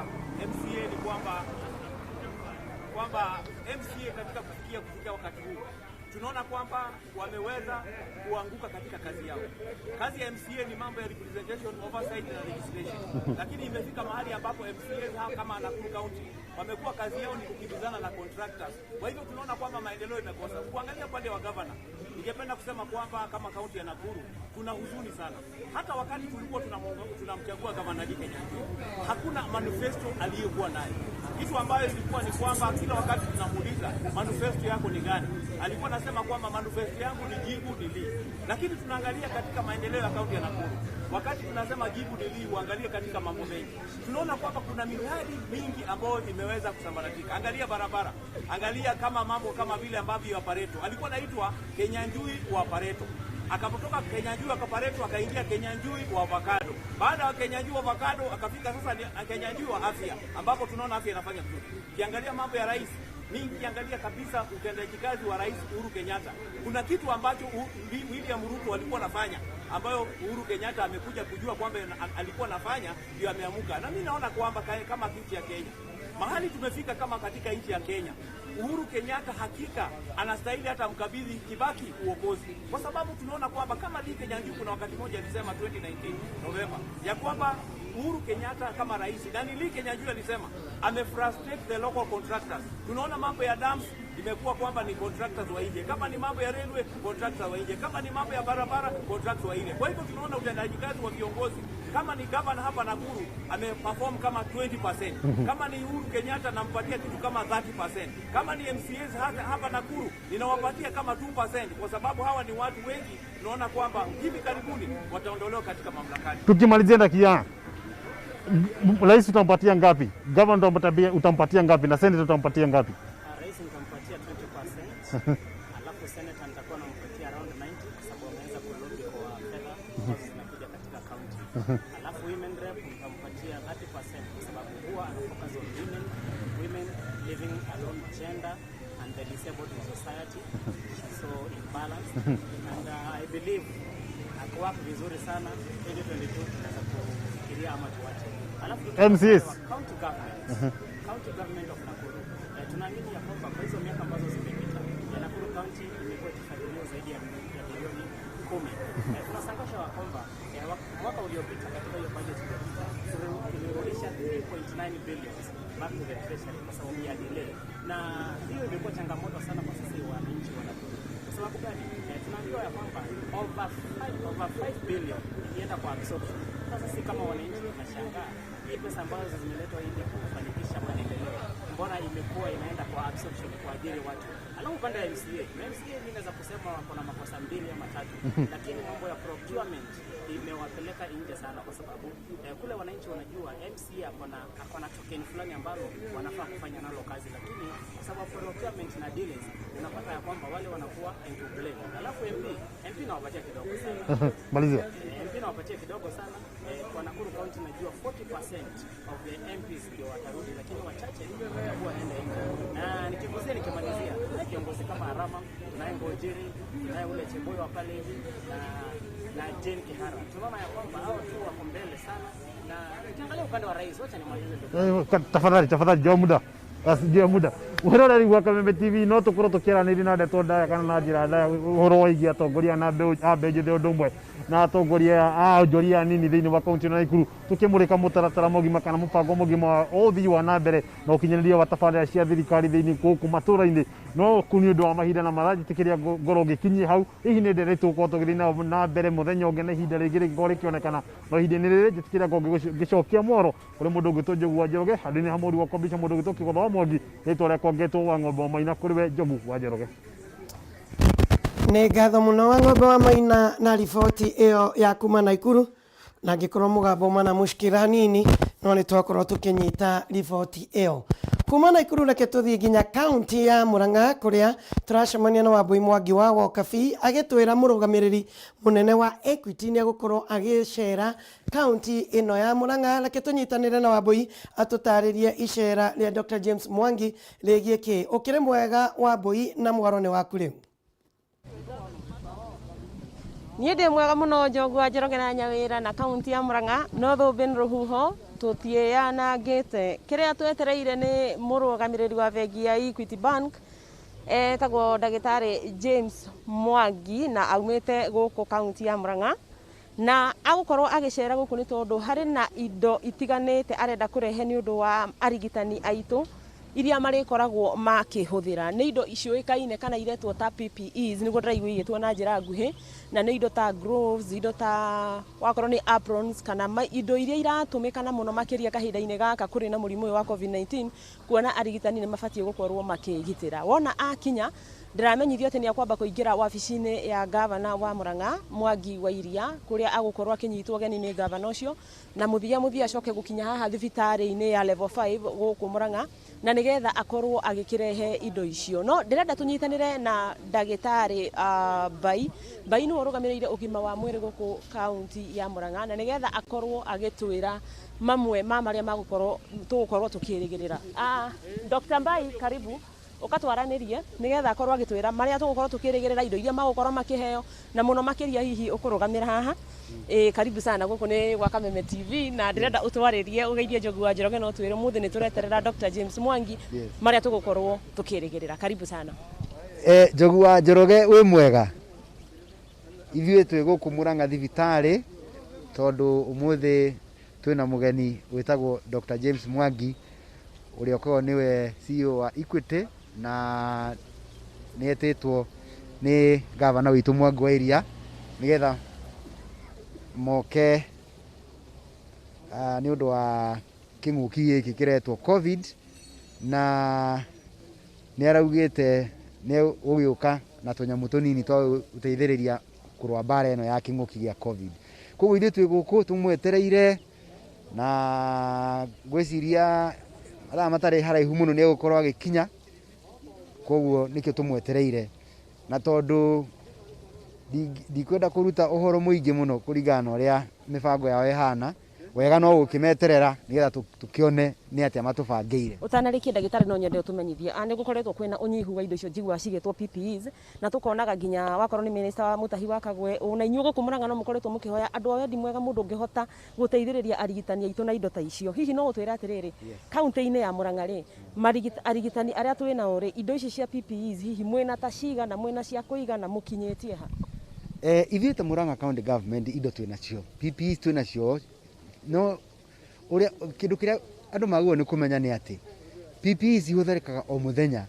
MCA ni kwamba MCA katika kufikia wakati huu tunaona kwamba wameweza kuanguka katika kazi yao. Kazi ya MCA ni mambo ya representation, oversight na legislation, lakini imefika mahali ambapo MCA hapa kama Nakuru County wamekuwa kazi yao ni kukimbizana na contractors. Kwa hivyo tunaona kwamba maendeleo imekosa. Kuangalia upande wa governor, ningependa kusema kwamba kama kaunti ya Nakuru tuna huzuni sana. Hata wakati tulikuwa tunamchagua gavana Lee Kinyanjui, hakuna manifesto aliyokuwa nayo. Kitu ambayo ilikuwa ni kwamba kila wakati tunamuuliza, "Manifesto yako ni gani?" Alikuwa anasema kwamba manifesto yangu ni jibu ni Lee. Lakini tunaangalia katika maendeleo ya kaunti ya Nakuru, wakati tunasema jibu ni Lee, uangalie katika mambo mengi, tunaona kwamba kuna miradi mingi ambayo imeweza kusambaratika. Angalia barabara, angalia kama mambo kama vile ambavyo ya Pareto, alikuwa anaitwa Kenyanjui wa Pareto, akapotoka Kenyanjui wa Pareto akaingia Kenyanjui wa avocado. Baada ya Kenyanjui wa avocado akafika sasa ni Kenyanjui wa afya, ambapo tunaona afya inafanya vizuri. Ukiangalia mambo ya rais, mimi nikiangalia kabisa utendaji kazi wa Rais Uhuru Kenyatta, kuna kitu ambacho William Ruto alikuwa anafanya ambayo Uhuru Kenyatta amekuja kujua kwamba alikuwa anafanya, ndio ameamuka. Na mimi naona kwamba kama nchi ya Kenya, mahali tumefika kama katika nchi ya Kenya, Uhuru Kenyatta hakika anastahili hata mkabidhi Kibaki uongozi, kwa sababu tunaona kwamba kama Lee Kinyanjui, kuna wakati mmoja alisema 2019 November ya kwamba Uhuru Kenyatta kama rais, na ni Lee Kinyanjui alisema amefrustrate the local contractors. Tunaona mambo ya dams imekuwa kwamba ni contractors wa nje, kama ni mambo ya railway, contractors wa nje, kama ni mambo ya barabara, contractors wa nje. Kwa hivyo tunaona utendaji kazi wa viongozi Kama ni governor hapa Nakuru ameperform kama 20%. Kama ni Uhuru Kenyatta nampatia kitu kama 30%. Kama ni MCAs hapa Nakuru ninawapatia kama 2%, kwa sababu hawa ni watu wengi tunaona kwamba hivi karibuni wataondolewa katika mamlakani. Tukimalizia ndakia rais utampatia ngapi? Governor utampatia ngapi? Na senator utampatia ngapi? Rais nitampatia 20%, alafu senator nitakuwa nampatia around 90 kwa sababu ameanza kulobby kwa fedha ambazo zinakuja katika county. Alafu women rep nitampatia 30% kwa sababu huwa ana focus on women, women living alone, gender and the disabled in society. So in balance and I believe akiwork vizuri sana 2022 tunaweza kufikiria ama tuache. Alafu MCAs. County government, county government of Nakuru, tunaamini ya kwamba kwa hizo miaka ambazo zimepita ya Nakuru County imekuwa ikifadhiliwa zaidi ya bilioni 10. Tunasangasha wa kwamba mwaka uliopita katika hiyo budget iliyopita tulirudisha 3.9 billion back to the treasury kwa sababu ya delay, na hiyo imekuwa changamoto sana kwa sisi wananchi wa Nakuru. Kwa sababu gani? Tunaambiwa ya kwamba over 5 billion ilienda kwa absorption. Sasa sisi kama wananchi tunashangaa hii pesa ambazo zimeletwa ili kufanikisha maendeleo, mbona imekuwa inaenda kwa absorption kuajiri watu? Alafu upande wa MCA, na MCA mimi naweza kusema wako na makosa mbili ama tatu, lakini mambo ya procurement imewapeleka nje sana, kwa sababu kule wananchi wanajua MCA ako na token fulani ambalo wanafaa kufanya nalo kazi, lakini kwa sababu procurement na dealings unapata ya kwamba wale wanakuwa into blame. Alafu MP, MP nawapatia kidogo sana. Malizia. MP nawapatia kidogo sana. Kwa Nakuru County najua 40% of the MPs ndio watarudi, lakini wachache watakuwa wanaenda nje. Na nikiguzia nikimalizia, tunaye kiongozi kama Arama, tunaye Ngojiri, tunaye ule Cheboyo wa pale hivi na Jane Kihara. Tunaona ya kwamba hao tu wako mbele sana, na tukiangalia upande wa rais, wacha nimalize ndugu. Tafadhali tafadhali, jua muda. Basi jua muda wiroreri gwa Kameme TV no tukorwo tukiaranĩria na ndeto ndaya kana na njĩra ndaya ũhoro wĩgiĩ atongoria na mbeũ a mbeũ njĩthĩ ũndũ ũmwe na atongoria a onjoria anini thĩinĩ wa kaunti ĩno ya Nakuru, tukĩmũrĩka mũtaratara mũgima kana mũbango mũgima wa ũthii wa na mbere na ũkinyanĩria wa tabarĩra cia thirikari thĩinĩ gũkũ matũra-inĩ. No kũ nĩ ũndũ wa mahinda na mathaa njĩtĩkĩria ngorwo ngĩkinyia hau. Hihi nĩ ndere tũgũkorwo tũgĩthiĩ na mbere mũthenya ũngĩ na ihinda rĩngĩ rĩngĩkorwo rĩkĩonekana, no ihinda-inĩ rĩrĩ njĩtĩkĩria ngorwo ngĩcokia mworo kũrĩ mũndũ ũngĩtwo Njogu wa Njoroge, handũ-inĩ ha mũri wakwa mbica mũndũ ũgĩtwo Kĩgotho wa Mwangi. Rĩtwa rĩakwa ngetwo wa Ng'ombe wa Maina. Kũrĩ we Njogu wa Njoroge. Nĩ ngatho mũno wa Ng'ombe wa Maina na riboti ĩyo ya kuma Naikuru, na angĩkorwo mũgambo mana mũshkĩra hanini, no nĩ twakorwo tũkĩnyita riboti ĩyo kuma Naikuru. Reke tũthiĩ nginya kaunti ya Murang'a kũrĩa tũracemania na Wambui Mwangi wa Wokabi agĩtwĩra mũrũgamĩrĩri mũnene wa Equity nĩ egũkorwo agĩcera kaunti ĩno ya Murang'a. Reke tũnyitanĩre na Wambui atũtarĩrie icera rĩa Dr. James Mwangi rĩgiĩ kĩ. Ũkĩrĩ mwega Wambui, na mwaro nĩ waku rĩu. Niĩ ndĩ mwega mũno Njogu wa Njoroge na Nyawĩra na kaunti ya Murang'a no thũmbĩ nĩ rũhuho tũtiĩyanangĩte. Kĩrĩa twetereire nĩ mũrũgamĩrĩri wa bengi ya Equity Bank etagwo ndagĩtarĩ James Mwangi na aumĩte gũkũ kaunti ya Murang'a na agũkorwo agĩcera gũkũ nĩ tondũ harĩ na indo itiganĩte arenda kũrehe nĩ ũndũ wa arigitani aitũ iria marĩkoragwo makĩhũthĩra. Nĩ indo ciũĩkaine kana iretwo ta PPEs, nĩguo ndĩraigua igĩtwo na njĩra nguhĩ, na nĩ indo ta gloves, indo ta wakorwo nĩ aprons kana indo iria iratũmĩka na mũno makĩria kahinda-inĩ gaka kũrĩ na mũrimũ ũyũ wa COVID-19, kuona arigitani nĩ mabatiĩ gũkorwo makĩgitĩra. Wona akinya ndĩramenyithio atĩ nĩ akwamba kũingĩra wabici-inĩ ya gavana wa Murang'a Mwangi wa Iria kũrĩa agũkorwo akĩnyitwo ũgeni nĩ gavana ũcio, na mũthia mũthia acoke gũkinya haha thibitarĩ-inĩ ya level 5 gũkũ Murang'a na nĩgetha akorwo agĩkĩrehe indo icio. No ndĩrenda tũnyitanĩre na ndagĩtarĩ Mbai. Mbai nĩwe ũrũgamĩrĩire ũgima wa mwĩrĩ gũkũ kaunti ya Murang'a na nĩgetha akorwo agĩtwĩra mamwe ma marĩa magũkorwo tũgũkorwo tũkĩrĩgĩrĩra. Dr. Mbai, karibu ũkatwaranĩrie nĩgetha akorwo agĩtwĩra marĩa tũgũkorwo tũkĩrĩgĩrĩra, indo iria magũkorwo makĩheo na mũno makĩria hihi ũkũrũgamĩra haha. Karibu sana, gũkũ nĩ gwa Kameme TV na ndĩrenda ũtwarĩrie ũgeithie Njogu wa Njoroge no twĩre ũmũthĩ nĩ tũreterera Dr. James Mwangi marĩa tũgũkorwo tũkĩrĩgĩrĩra. Karibu sana. Njogu wa Njoroge, wĩ mwega? Ithuĩ twĩ gũkũ Murang'a thibitarĩ tondũ ũmũthĩ twĩna mũgeni wĩtagwo Dr. James Mwangi ũrĩa ũkoragwo nĩwe CEO wa Equity, na nĩ etĩtwo nĩ gavana witũ Mwangi wa Iria nĩgetha moke Nĩ ũndũ wa kĩng'ũki gĩkĩ kĩretwo Covid, na nĩ araugĩte nĩ gũgĩũka na tũnyamũ tũnini twa gũteithĩrĩria kũrũa mbara ĩno ya kĩng'ũki gĩa Covid. Koguo ithuĩ twĩ gũkũ tũmwetereire, na ngwĩciria mathaa matarĩ haraihu mũno nĩ egũkorwo agĩkinya, koguo nĩkĩo tũmwetereire. Na tondũ ndikwenda kũruta ũhoro mũingĩ mũno kũringana na ũrĩa mĩbango yao ĩhana, wega no gũkĩmeterera nĩgetha tũkĩone nĩ atĩa matũbangĩire. Ũtanarĩkia ndagĩtarĩ no nyende ũtũmenyithie, nĩ gũkoretwo kwĩna ũnyihu wa indo icio njiguaga cigĩtwo PPEs, na tũkonaga nginya wakorwo nĩ minister wa Mutahi wa Kagwe, ona inyuĩ gũkũ Murang'a no mũkoretwo mũkĩhoya andũ a wendi mwega mũndũ ũngĩhota gũteithĩrĩria arigitani aitũ na indo ta icio. Hihi no ũtwĩre atĩrĩrĩ, kaũntĩ-inĩ ya Murang'a rĩ, arigitani arĩa twĩ nao rĩ, indo ici cia PPEs hihi mwĩna ta cigana, mwĩna cia kũigana, mũkinyĩtie ha? Ithuĩ ta Murang'a County Government indo twĩ nacio, PPEs twĩ nacio, no ũrĩa kĩndũ kĩrĩa andũ magĩrĩirwo nĩ kũmenya nĩ atĩ PPEs ihũthĩrĩkaga o mũthenya.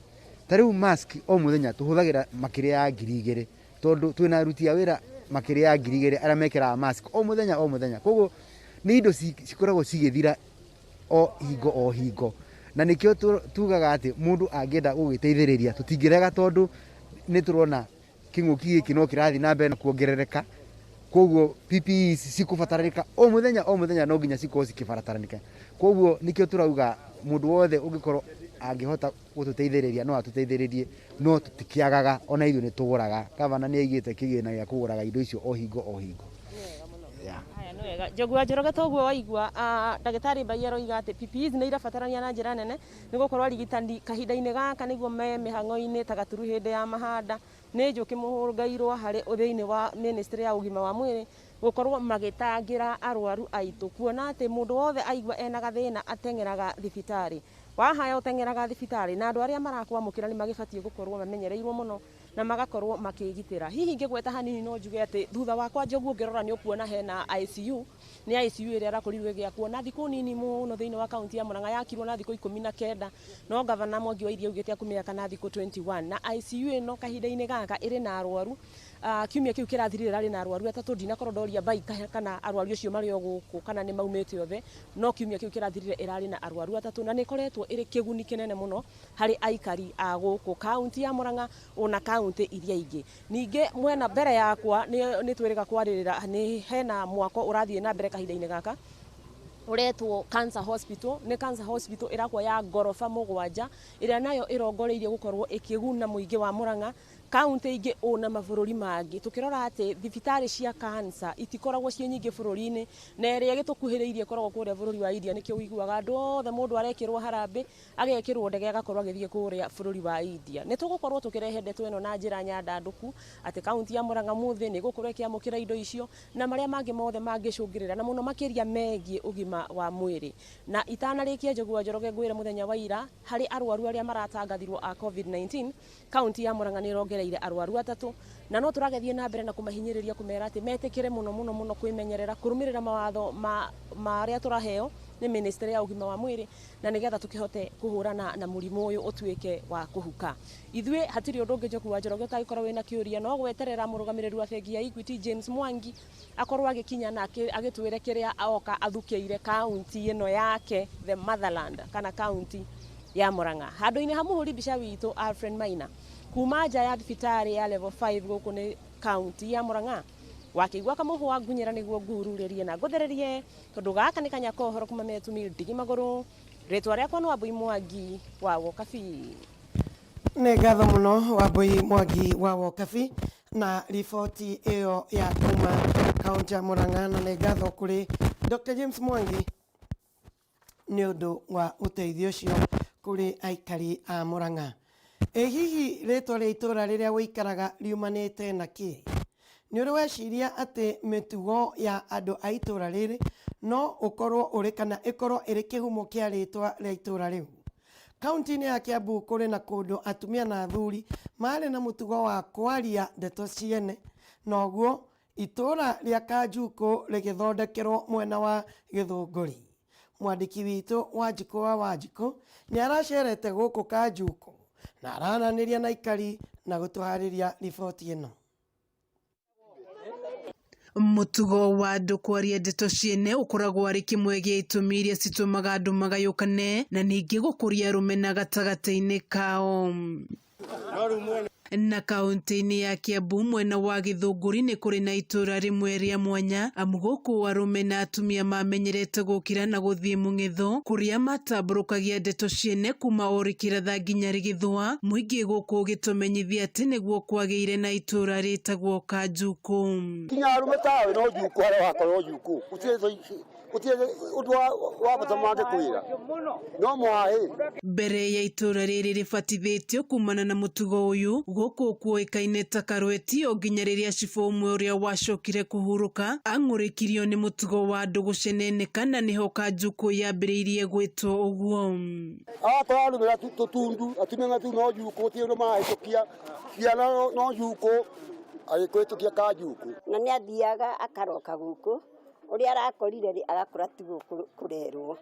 Ta rĩu mask o mũthenya tũhũthagĩra makĩria ya 2000, tondũ twĩna aruti a wĩra makĩria ya 2000 arĩa mekĩraga mask o mũthenya o mũthenya. Koguo nĩ indo cikoragwo cigĩthira o hingo o hingo, na nĩkĩo tugaga atĩ mũndũ angĩenda gũgĩteithĩrĩria tũtingĩrega, tondũ nĩ tũrona kĩng'ũki gĩkĩ no kĩrathiĩ na mbere na kuongerereka. Koguo PPEs cikũbataranĩka o mũthenya o mũthenya, no nginya cikorwo cikĩbataranĩka. Koguo nĩkĩo tũrauga mũndũ wothe ũngĩkorwo angĩhota gũtũteithĩrĩria no atũteithĩrĩrie, no tũtikĩagaga, ona ithuĩ nĩ tũgũraga. Gavana nĩ aigĩte kĩgĩna gĩa kũgũraga indo icio o hingo o hingo. Haya, nĩ wega. Njogu wa Njoroge, toguo waigua ndagĩtarĩ Mbai aroiga atĩ PPEs nĩ irabatarania na njĩra nene, nĩ gũkorwo arigitani kahinda-inĩ gaka nĩguo me mĩhang'o-inĩ ta gaturu hĩndĩ ya mahanda. Nĩ njũkĩ mũhũngairwo harĩ thĩinĩ wa ministry ya ũgima wa mwĩrĩ gũkorwo magĩtangĩra arwaru aitũ, kuona atĩ mũndũ wothe aigua ena gathĩna ateng'eraga thibitarĩ, wahaya ũteng'eraga thibitarĩ, na andũ arĩa marakwamũkĩra nĩ magĩbatiĩ gũkorwo mamenyereirwo mũno na magakorwo makĩgitĩra. Hihi ngĩgweta hanini no njuge atĩ thutha wakwa, Njogu, ũngĩrora nĩ ũkuona hena ICU, nĩ ICU ĩrĩa ĩrakorirwo ĩgĩakwo na thikũ nini mũno thĩinĩ wa kaunti ya Murang'a, yakirwo na thikũ 19, no gavana Mwangi wa Iria augĩte akũmĩaka na thikũ 21. Na ICU ĩno kahinda-inĩ gaka ĩrĩ na arwaru, kiumia kĩu kĩrathirire ĩrarĩ na arwaru atatũ. Ndinakorwo ndoria Mbai kana arwaru acio marĩ o gũkũ kana nĩ maumĩte othe, no kiumia kĩu kĩrathirire ĩrarĩ na arwaru atatũ, na nĩ ĩkoretwo ĩrĩ kĩguni kĩnene mũno harĩ aikari a gũkũ kaunti ya Murang'a ona kaunti iria ingĩ. Ningĩ mwena mbere yakwa nĩ twĩrĩga kwarĩrĩra nĩ hena mwako ũrathiĩ na mbere kahinda-inĩ gaka ũretwo Cancer Hospital. Nĩ Cancer Hospital ĩrakwo ya ngoroba 7, ĩrĩa nayo ĩrongoreirie gũkorwo ĩkĩguna mũingĩ wa Murang'a, kaunti ingĩ ona mabũrũri mangĩ, tũkĩrora atĩ thibitarĩ cia cancer itikoragwo ciĩ nyingĩ bũrũri-inĩ, na ĩrĩa ĩgĩtũkuhĩrĩirie ĩkoragwo kũrĩa bũrũri wa India. Nĩkĩo ũiguaga andũ othe mũndũ arekĩrwo harambĩ, agekĩrwo ndege, agakorwo agĩthiĩ kũrĩa bũrũri wa India. Nĩ tũgũkorwo tũkĩrehe ndeto ĩno na njĩra nyandandũku atĩ kaunti ya Murang'a mũthĩ nĩ ĩgũkorwo ĩkĩamũkĩra indo icio na marĩa mangĩ mothe mangĩcũngĩrĩra, na mũno makĩria megiĩ ũgima wa mwĩrĩ. Na itanarĩkia, Njogu wa Njoroge, ngwĩre mũthenya wa ira harĩ arwaru arĩa maratangathirwo a COVID-19, kaunti ya Murang'a nĩ ĩrongereire arwaru atatũ, na no tũragethiĩ na mbere na kũmahinyĩrĩria kũmera atĩ metĩkĩre mũno mũno mũno kwĩmenyerera, kũrũmĩrĩra mawatho ma marĩa tũraheo nĩ ministry ya ũgima wa mwĩrĩ, na nĩgetha tũkĩhote kũhũrana na mũrimũ ũyũ ũtuĩke wa kũhuka. Ithuĩ hatirĩ ũndũ ũngĩ, Njogu wa Njoroge, ũtangĩkorwo wĩna kĩũria, no gweterera mũrũgamĩrĩri wa bengi ya Equity James Mwangi akorwo agĩkinya na agĩtwĩre kĩrĩa oka athukĩire kaunti ĩno yake, the motherland, kana kaunti ya Murang'a. Handũ-inĩ ha mũhũri mbica witũ Alfred Maina, kuma nja ya thibitarĩ ya level 5 gũkũ nĩ kaunti ya Murang'a, wakĩigua kamũhwa ngunyĩra nĩguo ngururĩrie na ngũthererie, tondũ gaka nĩ kanya kohoro kuma metumi ndigi magũrũ. Rĩtwa rĩakwa nĩ Wambui Mwangi wa Wokabi. Nĩ ngatho mũno, Wambui Mwangi wa Wokabi, na riboti ĩyo ya kuma kaunti ya Murang'a, na nĩ ngatho kũrĩ Dr James Mwangi nĩ ũndũ wa ũteithio ũcio kũrĩ aikari a Murang'a. Ĩ hihi rĩtwa rĩa itũra rĩrĩa ũikaraga riumanĩte na kĩ? Nĩ ũrĩ weciria atĩ mĩtugo ya andũ a itũra rĩrĩ no ũkorwo ũrĩ kana ĩkorwo ĩrĩ kĩhumo kĩa rĩtwa rĩa itũra rĩu? Kaunti-inĩ ya Kiambu kũrĩ na kũndũ atumia na athuri marĩ na mũtugo wa kwaria ndeto ciene, na ũguo itũra rĩa Kanjukũ rĩgĩthondekerwo mwena wa Gĩthũngũri. Mwandĩki witũ Wanjikũ wa Wanjikũ nĩ aracerete gũkũ Kanjukũ na arananĩria na aikari na gũtũharĩria riboti ĩno. Mũtugo wa andũ kwaria ndeto ciene ũkoragwo arĩ kĩmwe gĩa itũmi iria citũmaga andũ magayũkane na ningĩ gũkũria rũmena gatagatĩ-inĩ kao. Na kaunti-inĩ ya Kiambu mwena wa Gĩthũngũri nĩ kũrĩ na itũra rĩmwe rĩa mwanya amu gũkũ arũme na atumia mamenyerete gũkira na gũthiĩ mũng'etho kũrĩa matambũrũkagia ndeto ciene kuma o rĩkĩratha nginya rĩgĩthũa, mũingĩ gũkũ ũgĩtũmenyithia atĩ nĩguo kwagĩire na itũra rĩtagwo Kanjukũ. Kinya arume tawe no njukũ harĩa wakorwo njukũ gũtirĩ ũndũ wa bata mangĩkwĩra no mũhahĩ. Mbere ya itũra rĩrĩ rĩbatithĩtio kumana na mũtugo ũyũ gũkũ kuoĩkaine ta Karweti o nginya rĩrĩa cibũ ũmwe ũrĩa wacokire kũhurũka ang'ũrĩkirio nĩ mũtugo wa andũ gũceneneka na nĩho Kanjukũ yambĩrĩirie gwĩtwo ũguo. Agakorwo arũme tũtundu atumia matu no njukũ gũtirĩ ũndũ marahĩtũkia ciana no njukũ agĩkũhĩtũkia Kanjukũ. Na nĩ athiaga akaroka gũkũ ũrĩa arakorire rĩ agakora ti gũkũ kũrerwo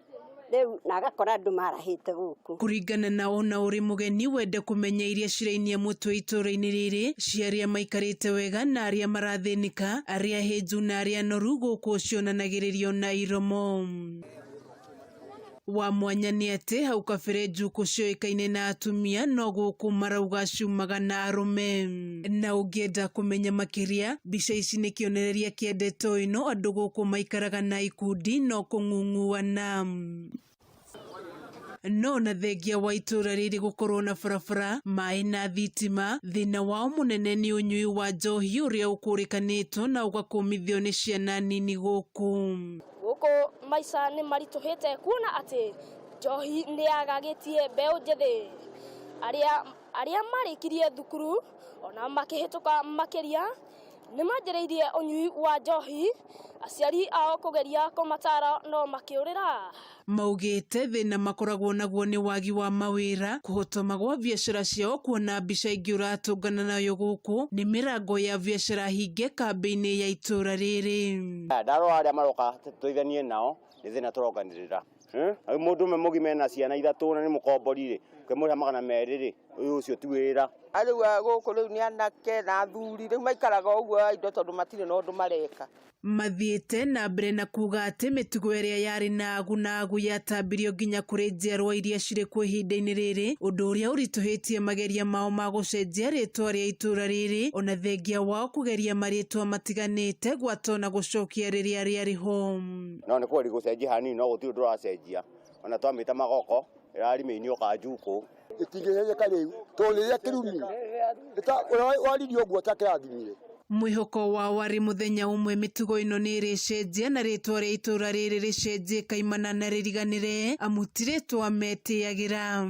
rĩu na agakora andũ marahĩte gũkũ. Kũringana na ona ũrĩ mũgeni wende kũmenya iria cirainia mũtwe itũra-inĩ rĩrĩ cia arĩa maikarĩte wega na arĩa marathĩnĩka, arĩa hĩnju na arĩa noru gũkũ cionanagĩrĩrio na iromo. Wa mwanya nĩ atĩ hau kabere njukũ cioĩkaine na atumia no gũkũ marauga ciumaga na arũme. Na ũngĩenda kũmenya makĩria, mbica ici nĩ kĩonereria kĩa ndeto ĩno andũ gũkũ maikaraga na ikundi no kũng'ung'uana. No na thengia wa itũra rĩrĩ gũkorwo na barabara, maĩ na thitima, thĩna wao mũnene nĩ ũnyui wa njohi ũrĩa ũkũrĩkanĩtwo na ũgakũmithio nĩ ciana nini gũkũ. Gũkũ maica nĩ maritũhĩte kuona atĩ njohi nĩ yagagĩtie mbeũ njĩthĩ arĩa marĩkirie thukuru ona makĩhĩtũka makĩria nĩ manjĩrĩirie ũnyui wa njohi, aciari ao kũgeria kũmatara no makĩũrĩra. Maugĩte thĩna makoragwo naguo nĩ wagi wa mawĩra, kũhotoma gwa biacara ciao kuona mbica ingĩ ũratũngana nayo gũkũ nĩ mĩrango ya biacara hinge kambĩ-inĩ ya itũra rĩrĩ. Ndarora arĩa maroka tũteithanie nao nĩ thĩna tũronganĩrĩra. Mũndũ ũmwe mũgima ena ciana ithatũ na nĩ mũkombori rĩ, ũkĩmũrĩha 200 rĩ, ũyũ ũcio ti wĩra. Rĩu gũkũ rĩu nĩ anake na athuri rĩu maikaraga ũguo indo tondũ matirĩ na ũndũ mareka. Mathiĩte na mbere na kuga atĩ mĩtugo ĩrĩa yarĩ na agu na agu yatambirio nginya kũrĩ njiarwa iria cirĩ kuo ihinda-inĩ rĩrĩ, ũndũ ũrĩa ũritũhĩtie mageria mao ma gũcenjia rĩtwa rĩa itũra rĩrĩ ona thengia wao kũgeria marĩtwa matiganĩte gwata ona gũcokia rĩrĩa rĩarĩ ho. No nĩ kũgeria gũcenjia hanini no gũtirĩ ũndũ ũracenjia, ona twamĩta Magoko ĩrarĩmĩinio Kanjukũ. Ĩtingĩcenjeka rĩu tondũ rĩrĩa kĩrumi waririe ũguo ta kĩrathimire. Mwĩhoko wao warĩ mũthenya ũmwe mĩtugo ĩno nĩ ĩrĩcenjia na rĩtwa rĩa itũra rĩrĩ rĩcenjie kaimana na rĩriganĩre amu ti rĩtwa metĩyagĩra.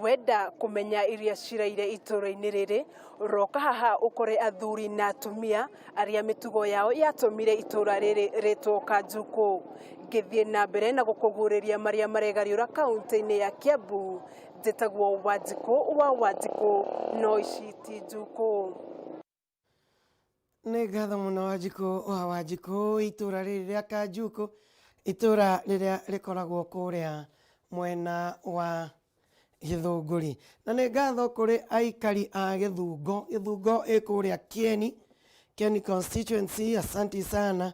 Wenda kũmenya iria ciraire itũra-inĩ rĩrĩ, roka haha ũkore athuri na atumia arĩa mĩtugo yao yatũmire itũra rĩrĩ rĩtwo Kanjukũ. Ngĩthiĩ na mbere na gũkũguũrĩria marĩa maregariũra kaunti-inĩ ya Kiambu, njĩtagwo Wanjikũ wa Wanjikũ, no ici ti njukũ. Nĩ ngatho mũno Wanjikũ wa Wanjikũ, itũra rĩrĩ rĩa Kanjukũ, itũra rĩrĩa rĩkoragwo kũrĩa mwena wa Gĩthũngũri. Na nĩ ngatho kũrĩ aikari a Gĩthungo, Gĩthungo ĩ kũrĩa Kieni, Kieni constituency, asanti sana.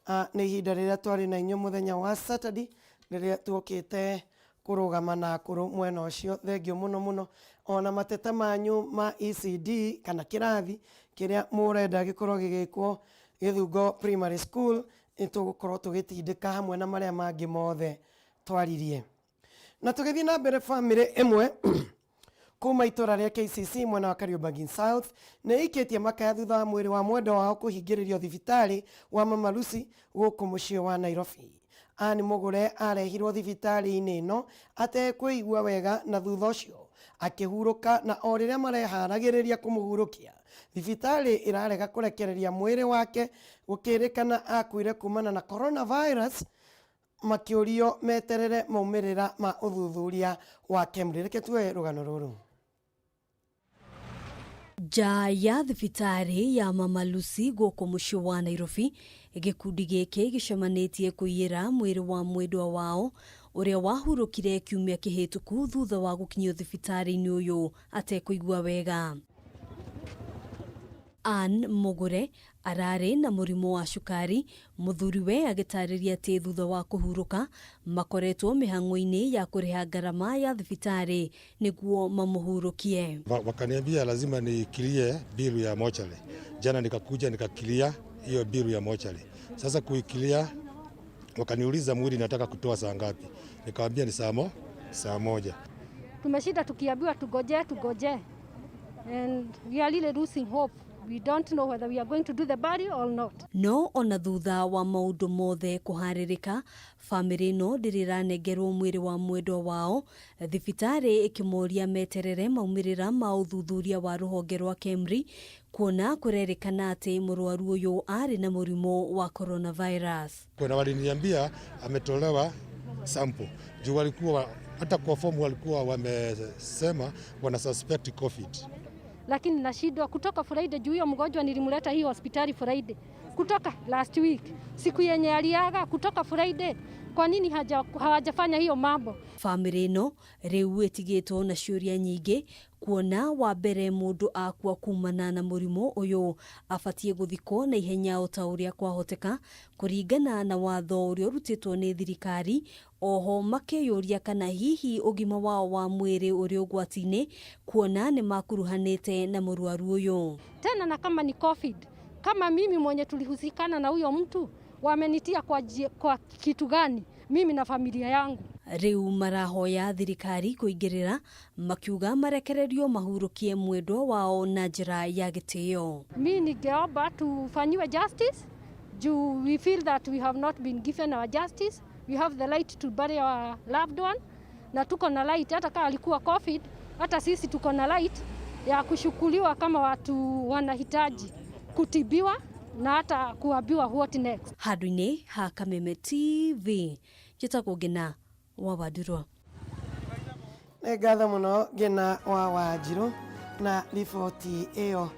Nĩ ihinda rĩrĩa twarĩ na inyuĩ mũthenya wa Saturday, rĩrĩa tuokĩte kũrũgama na akũrũ mwena ũcio, thengio mũno mũno. Ona mateta manyu ma ECD kana kĩrathi kĩrĩa mũrenda gĩkorwo gĩgĩkwo Gĩthungo Primary School, nĩ tũgũkorwo tũgĩtindĩka hamwe na marĩa mangĩ mothe twaririe. Na tũgĩthiĩ na mbere, bamĩrĩ ĩmwe kuma itũra rĩa KCC mwena wa Kariobangi South nĩ ĩikĩtie makaya thutha wa mwĩrĩ wa mwendwa wao kũhingĩrĩrio thibitarĩ wa Mama Lucy gũkũ mũciĩ wa Nairobi. Ann Mũgũre arehirwo thibitarĩ-inĩ ĩno atekwĩigua wega na thutha ũcio akĩhurũka, na o rĩrĩa mareharagĩrĩria kũmũhurũkia thibitarĩ ĩrarega kũrekereria mwĩrĩ wake gũkĩrĩkana akuire kumana na coronavirus, makĩũrio meterere maumĩrĩra ma ũthuthuria wa KEMRI. Reke tuoe rũgano rũrũ. Nja ya thibitarĩ ya Mama Lucy gũkũ mũciĩ wa Nairobi, gĩkundi gĩkĩ gĩcemanĩtie kũiyĩra mwĩrĩ wa mwendwa wao ũrĩa wahurũkire kiumia kĩhĩtũku thutha wa gũkinyio thibitarĩ-inĩ ũyũ atekũigua wega. Ann Mugure ararĩ na mũrimũ wa cukari, mũthuriwe agĩtarĩria atĩ thutha wa kũhurũka makoretwo mĩhang'o-inĩ ya kũrĩha ngarama ya thibitarĩ nĩguo mamũhurũkie. Wakaniambia lazima nikilie bilu ya mochari. Jana nikakuja nikakilia hiyo bilu ya mochari. Sasa kuikilia, wakaniuliza mwili nataka kutoa saa ngapi? Nikamwambia ni saa 1. Tumeshinda tukiambiwa tugoje tugoje, and we are really losing hope. We don't know whether we are going to do the burial or not. No ona thutha wa maũndũ mothe kũharĩrĩka, bamĩrĩ ĩno ndĩrĩ ĩranengerwo mwĩrĩ wa mwendwa wao, thibitarĩ ĩkĩmoria meterere maumĩrĩra ma ũthuthuria wa rũhonge rwa KEMRI kuona kũrerĩkana atĩ mũrwaru ũyũ arĩ na mũrimũ wa coronavirus. Kuna waliniambia ametolewa sample juu walikuwa hata kwa fomu walikuwa wamesema wana suspect COVID. Lakini nashindwa kutoka Friday juu hiyo mgonjwa nilimleta hii hospitali Friday kutoka last week, siku yenye aliaga kutoka Friday. Kwa nini hawajafanya hiyo mambo? Bamĩrĩ ĩno rĩu ĩtigĩtwo na ciũria nyingĩ kuona wa mbere mũndũ akua kumana na mũrimũ ũyũ abatiĩ gũthikwo na ihenya o ta ũrĩa kwahoteka kũringana na watho ũrĩa ũrutĩtwo nĩ thirikari. Oho makĩyũria kana hihi ũgima wao wa mwĩrĩ ũrĩ ũgwati-inĩ kuona nĩ makuruhanĩte na mũrwaru ũyũ. Tena na kama ni COVID, kama mimi mwenye tulihusikana na huyo mtu wamenitia kwa kitu gani mimi na familia yangu? Rĩu marahoya thirikari kũingĩrĩra makiuga marekererio mahurũkie mwendwa wao na njĩra ya gĩtĩo. Mi ningeomba tufanyiwe justice juu we feel that we have not been given our justice. We have the right to bury our loved one, na tuko na right hata kama alikuwa COVID, hata sisi tuko na right ya kushukuliwa kama watu wanahitaji kutibiwa na hata kuambiwa what next. Handũ-inĩ ha Kameme TV njĩtagwo Ngina wa Wandirwa. Nĩ ngatho mũno Ngina wa Wanjirũ na riboti ĩyo.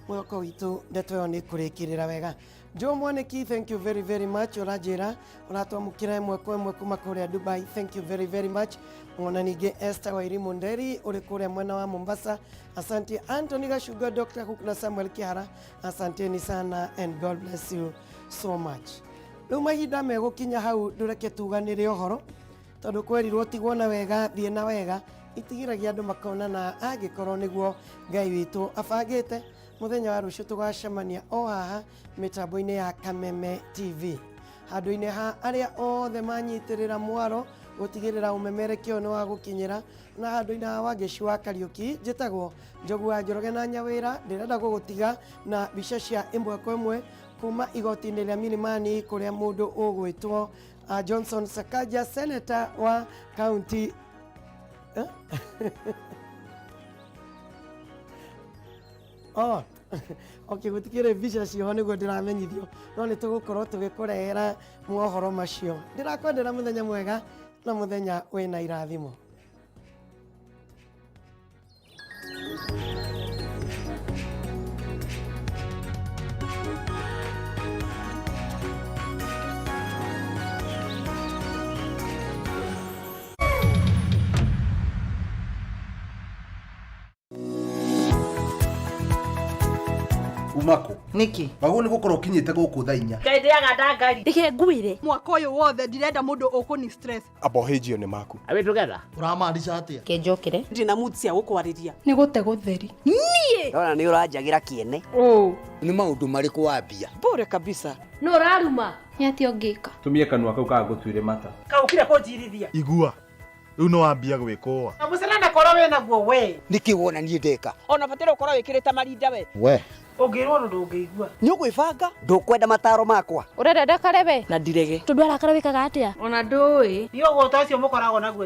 Mwĩhoko witũ ndeto ĩyo nĩ kũrĩkĩrĩra wega. Joe Mwaniki, thank you very very much. Ũranjĩra ũratwamũkĩra ĩmwe kwa ĩmwe kuma kũrĩa Dubai, thank you very very much. Ona ningĩ Esther Wairimu Nderi ũrĩ kũrĩa mwena wa Mombasa, asante. Anthony Gachunga, Dr. Hook na Samuel Kihara, asanteni sana and God bless you so much. Rĩu mahinda megũkinya hau ndũreke tuganĩre ũhoro tondũ kwerirwo tigwo na wega thiĩ na wega itigiragia andũ makonana angĩkorwo nĩguo Ngai witũ abangĩte. Mũthenya wa rũciũ tũgacemania o haha mĩtambo-inĩ ya Kameme TV handũ-inĩ ha arĩa othe manyitĩrĩra mwaro gũtigĩrĩra ũmemerekio nĩ wa gũkinyĩra na handũ-inĩ ha Wangeci wa Kariũki. Njĩtagwo Njogu wa Njoroge na Nyawĩra, ndĩrenda gũgũtiga na mbica cia ĩmwe kwa ĩmwe kuma igoti-inĩ rĩa Milimani kũrĩa mũndũ ũgwĩtwo Johnson Sakaja, senator wa kaunti. Oh, okay, gũtikĩrĩ mbica ciho nĩguo ndĩramenyithio, no nĩ tũgũkorwo tũgĩkũrehera mohoro macio. Ndĩrakwendera mũthenya mwega na mũthenya wĩna irathimo. Umako niki wagwo nĩ gũkorwo ũkinyĩte gũkũ thaa 4. Ngai ndĩaga ndangari. Reke ngwĩre. Mwaka ũyũ wothe ndirenda mũndũ ũkũni stress. Abohĩnjio nĩ maku. Are we together? Ũramaanisha atĩa? Kenjokere. Ndina mood cia gũkwarĩria. Nĩ gũte gũtheri. Niĩ. Ndona nĩ ũranjagĩra kĩene. Ũ. Nĩ maũndũ marĩkũ wambia? Bure kabisa. Nũ ũraruma? Nĩ atĩa ũngĩka? Tumie kanua kau kagũtuire mata. Kaũkire kũnjirithia. Igua. Rĩu nĩ wambia gwĩkũa. Na mũcene korwo wĩna guo we. Nĩkĩ wona niĩ ndeka? Ona bataire ũkorwo wĩkĩrĩte marinda we. We. Ũngĩrwo ũndũ ndũngĩigua. Nĩ ũgwĩbanga? Ndũkwenda mataro makwa. Ũrenda ndakare we? Na ndirege. Tondũ arakara wĩkaga atĩa? Ona ndũĩ. Thiĩ ũgũta ũcio mũkoragwo naguo.